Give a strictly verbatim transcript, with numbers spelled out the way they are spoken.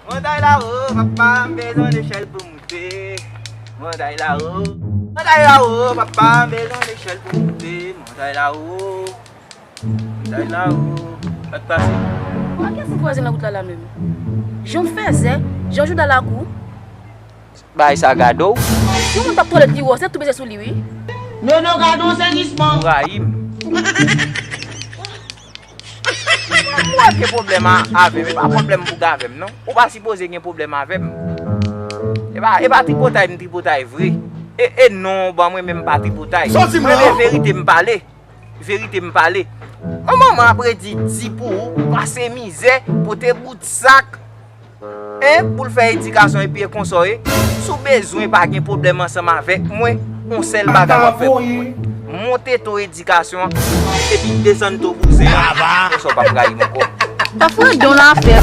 Montay lawo, papa, m bezwen lechèl pou moute. Montay lawo. Montay lawo, papa, m bezwen lechèl pou moute. Montay lawo. Montay lawo. Sa k pase? Ou pa gen fou vwazen nan wout la la menm. Jan w fèzè, jan w jouda lakou. Bagay sa gade w. Si yon moun t ap twalèt li wè w, se tou beze sou li wi. Nono gade w sènisman. Ou rayi m. Ou wè ke pwoblèm a, avè m, e pa pwoblèm pou gade avè m non. Ou pa sipoze gen pwoblèm avè m. E pa, e pa tripotay m tripotay vre. E, e non, ban mwen menm pa tripotay. Sòti m la. Mwen men verite m pale. Verite m pale. Yon manman ap redi di pou ou, pase mizè, pote bout sak. Hein, pou l fè edikasyon epi e konsa w ye. Si w bezwen pa gen pwoblèm ansanm avèk mwen, yon sèl bagay w ap fè pou mwen. Monte to edikasyon an, epi desann to bouzen an. Konsa w p ap rayi m ankò. Tafredan nan afè.